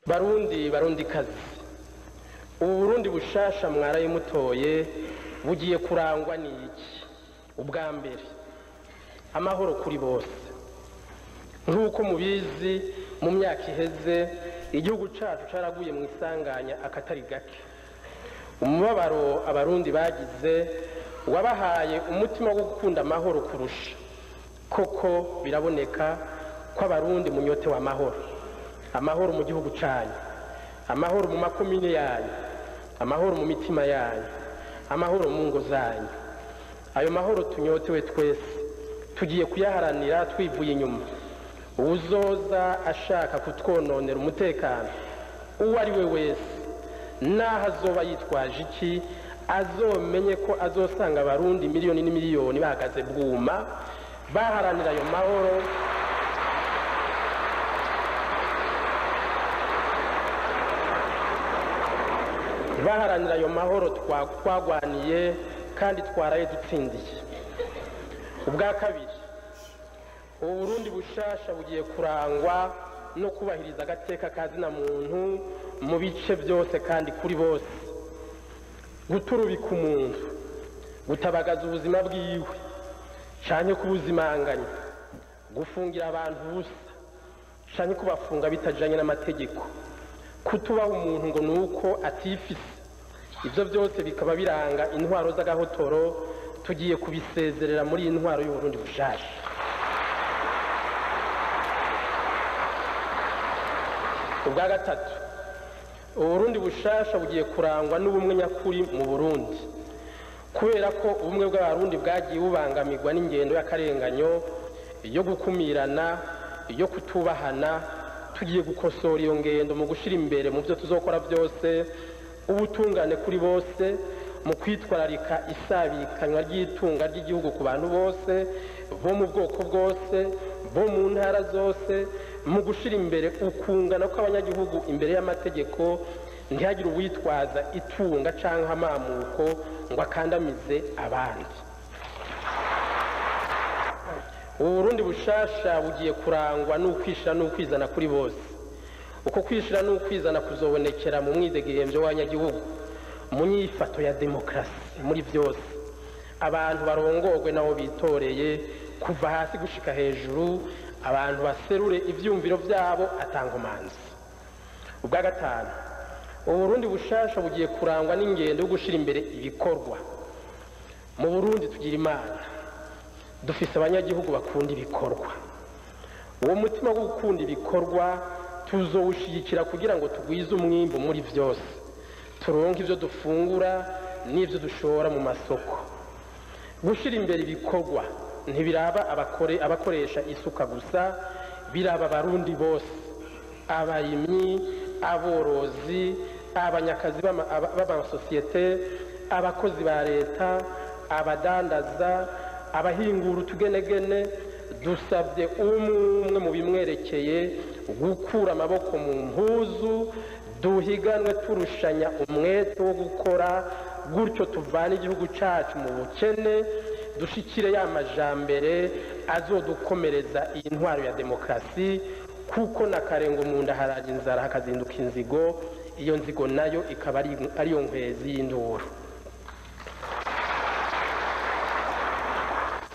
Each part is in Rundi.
Barundi barundi kazi, ubu Burundi bushasha mwaraye mutoye bugiye kurangwa n'iki? Ubwa mbere, amahoro kuri bose. Nk'uko mubizi, mu myaka iheze igihugu cacu caraguye mu isanganya akatari gake. Umubabaro abarundi bagize wabahaye umutima wo gukunda amahoro kurusha. Koko biraboneka ko abarundi munyotewe amahoro. Amahoro mu gihugu canyu, amahoro mu makomine yanyu, amahoro mu mitima yanyu, amahoro mu ngo zanyu. Ayo mahoro tunyotewe twese tugiye kuyaharanira twivuye inyuma. Uwuzoza ashaka kutwononera umutekano uwo ari we wese, naho azoba yitwaje iki, azomenye ko azosanga abarundi miliyoni n'imiliyoni bahagaze bwuma baharanira ayo mahoro. Baharanira ayo mahoro twagwaniye kandi twaraye dutsindiye. Ubwa kabiri, ubu Burundi bushasha bugiye kurangwa no kubahiriza agateka ka zina muntu mu bice byose kandi kuri bose. Guturubika umuntu, gutabagaza ubuzima bwiwe canke kubuzimanganya, gufungira abantu ubusa canke kubafunga bitajanye n'amategeko, kutubaha umuntu ngo nuko atifise, ivyo byose bikaba biranga intwaro z'agahotoro. Tugiye kubisezerera muri iyi ntwaro y'Uburundi bushasha. Ubwa gatatu, Uburundi bushasha bugiye kurangwa n'ubumwe nyakuri mu Burundi. Kubera ko ubumwe bw'abarundi bwagiye bubangamirwa n'ingendo y'akarenganyo, yo gukumirana, yo kutubahana, tugiye gukosora iyo ngendo mu gushira imbere mu byo tuzokora byose ubutungane kuri bose, mu kwitwararika isabikanywa ry'itunga ry'igihugu ku bantu bose bo mu bwoko bwose, bo mu ntara zose, mu gushira imbere ukungana kw'abanyagihugu imbere y'amategeko, ntihagire uwitwaza itunga canke amamuko ngo akandamize abandi. Uburundi bushasha bugiye kurangwa n'ukwishira n'ukwizana kuri bose. Uko kwishira n'ukwizana kuzobonekera mu mwidegemvyo w'abanyagihugu, mu nyifato ya demokarasi muri byose. Abantu barongorwe nabo bitoreye kuva hasi gushika hejuru, abantu baserure ivyumviro vyabo atankomanzi. Ubwa gatanu, Uburundi bushasha bugiye kurangwa n'ingendo yo gushira imbere ibikorwa. Mu Burundi tugira Imana, dufise abanyagihugu bakunda ibikorwa. Uwo mutima wo gukunda ibikorwa tuzowushigikira kugira ngo tugwize umwimbu muri vyose, turonke ivyo dufungura n'ivyo dushora mu masoko. Gushira imbere ibikorwa ntibiraba abakoresha isuka gusa, biraba abarundi bose, abarimyi, aborozi, abanyakazi b'amasosiyete, abakozi ba leta, abadandaza, abahingura utugenegene. Dusabye umwe mu bimwerekeye gukura amaboko mu mpuzu, duhiganwe turushanya umwete wo gukora, gutyo tuvane igihugu cacu mu bukene, dushikire ya majambere azodukomereza iyi ntwaro ya demokarasi. Kuko na karengo mu nda haraje inzara hakazinduka inzigo, iyo nzigo nayo ikaba ariyo nkwezi y'induru.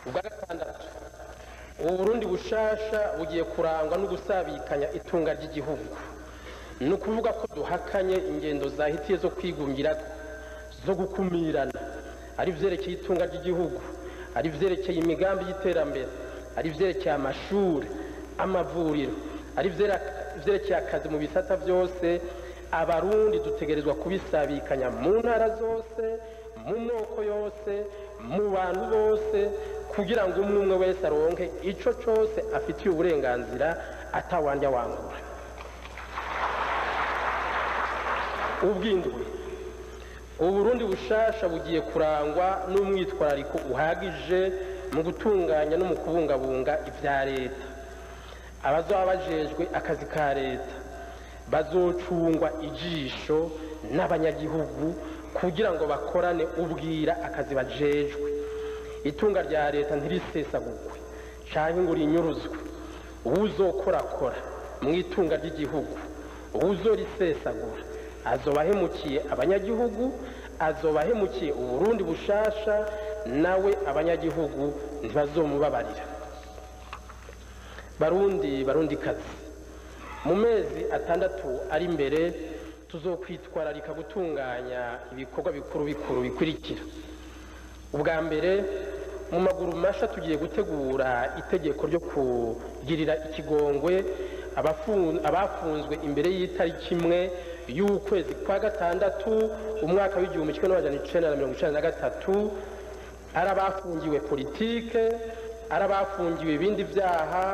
Ubwa gatandatu, Uburundi bushasha bugiye kurangwa no gusabikanya itunga ry'igihugu. Ni ukuvuga ko duhakanye ingendo zahitiye zo kwigungira, zo gukumirana, ari vyerekeye itunga ry'igihugu, ari vyerekeye imigambi y'iterambere, ari vyerekeye amashuri, amavuriro, ari vyerekeye akazi mu bisata byose. Abarundi dutegerezwa kubisabikanya mu ntara zose, mu moko yose, mu bantu bose, kugira ngo umwe umwe wese aronke ico cose afitiye uburenganzira atawandya wangura. Ubwindwi, Uburundi bushasha bugiye kurangwa n'umwitwarariko uhagije mu gutunganya no mu kubungabunga ivya leta. Abazoba bajejwe akazi ka leta bazocungwa ijisho n'abanyagihugu kugira ngo bakorane ubwira akazi bajejwe. Itunga rya leta ntirisesagurwe canke ngo rinyuruzwe. Uwuzokorakora mu itunga ry'igihugu, Uwuzorisesagura azoba ahemukiye abanyagihugu, azoba ahemukiye Uburundi bushasha, nawe abanyagihugu ntibazomubabarira. Barundi, Barundikazi, mu mezi 6 ari imbere tuzokwitwararika gutunganya ibikorwa bikuru bikuru bikurikira. Ubwa mbere, mu maguru masha tugiye gutegura itegeko ryo kugirira ikigongwe abafunzwe imbere y'itariki 1 y'ukwezi kwa 6 umwaka w'igihumbi kimwe n'amajana icenda na mirongo icenda na gatatu, ari abafungiwe politike, ari abafungiwe ibindi vyaha,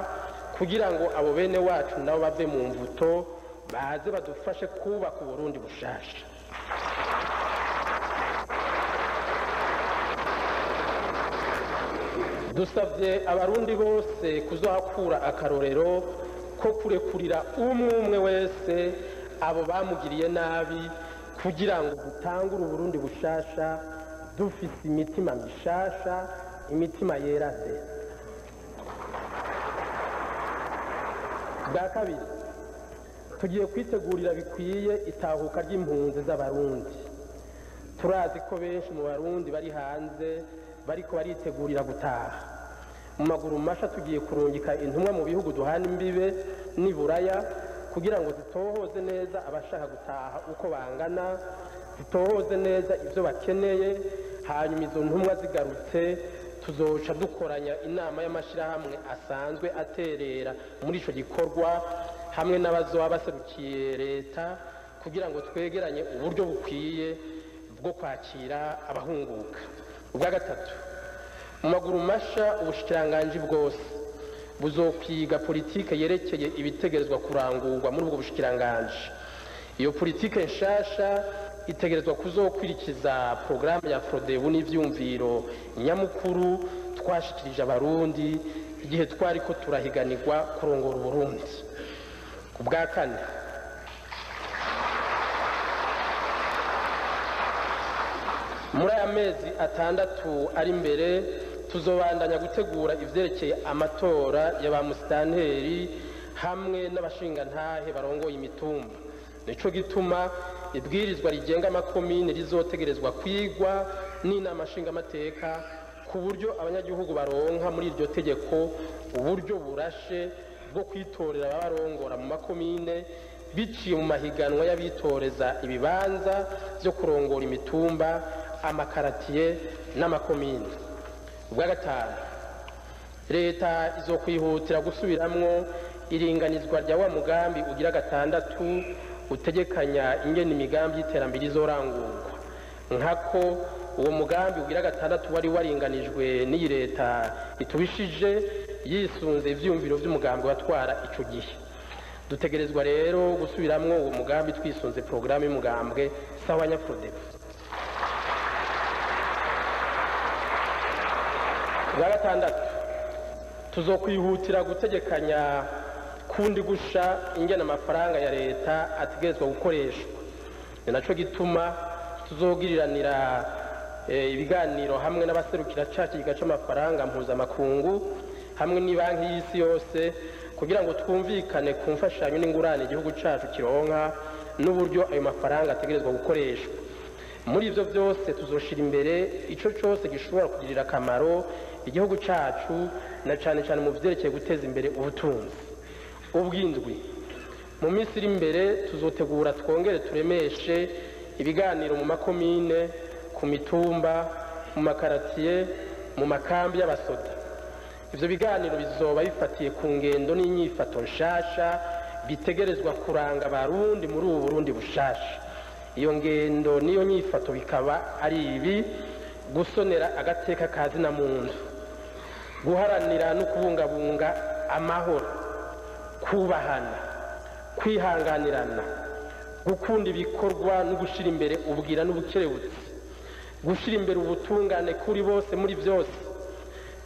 kugira ngo abo bene wacu nabo bave mu mvuto baze badufashe kubaka Uburundi bushasha. Dusavye abarundi bose kuzohakura akarorero ko kurekurira umwe umwe wese abo bamugiriye nabi, kugira ngo dutangure Uburundi bushasha dufise imitima mishasha, imitima yera de. Bwa kabiri, tugiye kwitegurira bikwiye itahuka ry'impunzi z'abarundi. Turazi ko benshi mu barundi bari hanze bariko baritegurira gutaha. Mu maguru masha tugiye kurungika intumwa mu bihugu duhana imbibe n'iburaya, kugira ngo zitohoze neza abashaka gutaha uko bangana, zitohoze neza ivyo bakeneye. Hanyuma izo ntumwa zigarutse tuzoca dukoranya inama y'amashirahamwe asanzwe aterera muri ico gikorwa, hamwe n'abazoba baserukiye leta, kugira ngo twegeranye uburyo bukwiye bwo kwakira abahunguka. Ubwa gatatu, mu maguru masha ubushikiranganji bwose buzokwiga politike yerekeye ibitegerezwa kurangurwa muri ubwo bushikiranganji. Iyo politike nshasha itegerezwa kuzokwirikiza porogaramu ya Frodebu n'ivyumviro nyamukuru twashikirije abarundi igihe twariko turahiganirwa kurongora Uburundi. Ubwa kane, muri aya mezi 6 ari imbere tuzobandanya gutegura ivyerekeye amatora ya ba musitanteri hamwe n'abashingantahe barongoye imitumba. Nico gituma ibwirizwa rigenga amakomine rizotegerezwa kwigwa n'inama nshingamateka, ku buryo abanyagihugu baronka muri iryo tegeko uburyo burashe bwo kwitorera ababarongora mu makomine, biciye mu mahiganwa y'abitoreza ibibanza vyo kurongora imitumba, amakaratiye n'amakomine. Ubwa gatanu, leta izokwihutira gusubiramwo iringanizwa rya wa mugambi ugira 6 utegekanya ingene imigambi y'iterambere izorangurwa. Nkako uwo mugambi ugira 6 wari waringanijwe n'iyi leta itubishije yisunze ivyumviro vy'umugambi watwara ico gihe. Dutegerezwa rero gusubiramwo uwo mugambi twisunze porogaramu y'umugambwe Sawa Nyaprodebu. Ubwa gatandatu, tuzokwihutira gutegekanya kundi gusha ingene amafaranga ya leta ategerezwa gukoreshwa. Ni naco gituma tuzogiriranira ibiganiro hamwe n'abaserukira ca kigega c'amafaranga mpuzamakungu hamwe n'ibanki y'isi yose, kugira ngo twumvikane ku mfashanyo n'ingurane igihugu cacu kironka n'uburyo ayo mafaranga ategerezwa gukoreshwa. Muri ivyo vyose tuzoshira imbere ico cose gishobora kugirira akamaro igihugu cacu, na cane cane mu vyerekeye guteza imbere ubutunzi. Ubwindwi, mu minsi iri imbere tuzotegura twongere turemeshe ibiganiro mu makomine, ku mitumba, mu makaratiye, mu makambi y'abasoda. Ivyo biganiro bizoba bifatiye ku ngendo n'inyifato nshasha bitegerezwa kuranga abarundi muri ubu Burundi bushasha. Iyo ngendo n'iyo nyifato bikaba ari ibi: gusonera agateka ka zina muntu, guharanira no kubungabunga amahoro, kubahana, kwihanganirana, gukunda ibikorwa no gushira imbere ubwira n'ubukerebutsi, gushira imbere ubutungane kuri bose muri byose,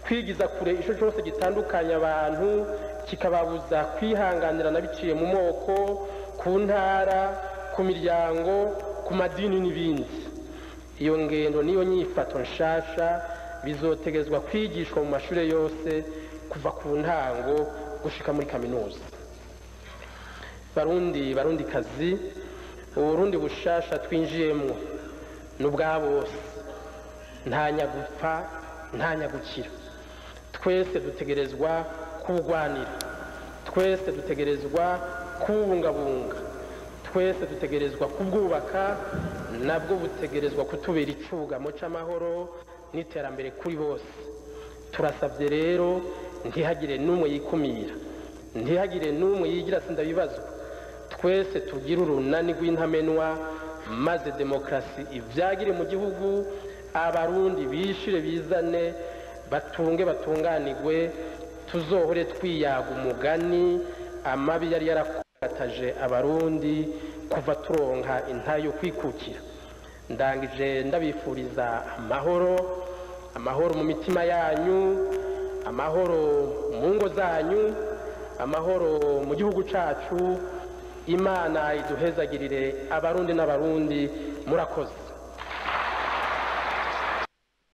kwigiza kure ico cyose gitandukanya abantu kikababuza kwihanganirana biciye mu moko, ku ntara, ku miryango, ku madini n'ibindi. Iyo ngendo niyo nyifato nshasha bizotegezwa kwigishwa mu mashure yose kuva ku ntango gushika muri kaminuza. Barundi, Barundikazi, Uburundi bushasha twinjiyemwo ni ubwa bose, nta nyagupfa, nta nyagukira. Twese dutegerezwa kuwugwanira, twese dutegerezwa kuwubungabunga, twese dutegerezwa kubwubaka, nabwo butegerezwa kutubera icugamo c'amahoro n'iterambere kuri bose. Turasabye rero ntihagire n'umwe yikumira, ntihagire n'umwe yigira sindabibazwa. Twese tugire urunani rw'intamenwa, maze demokarasi ivyagire mu gihugu, Abarundi bishire bizane, batunge batunganirwe, tuzohore twiyaga umugani amabi yari yarakataje Abarundi kuva turonka intayo yo kwikukira. Ndangije ndabifuriza amahoro, amahoro mu mitima yanyu, amahoro mu ngo zanyu, amahoro mu gihugu cacu. Imana iduhezagirire Abarundi n'Abarundi. Murakoze.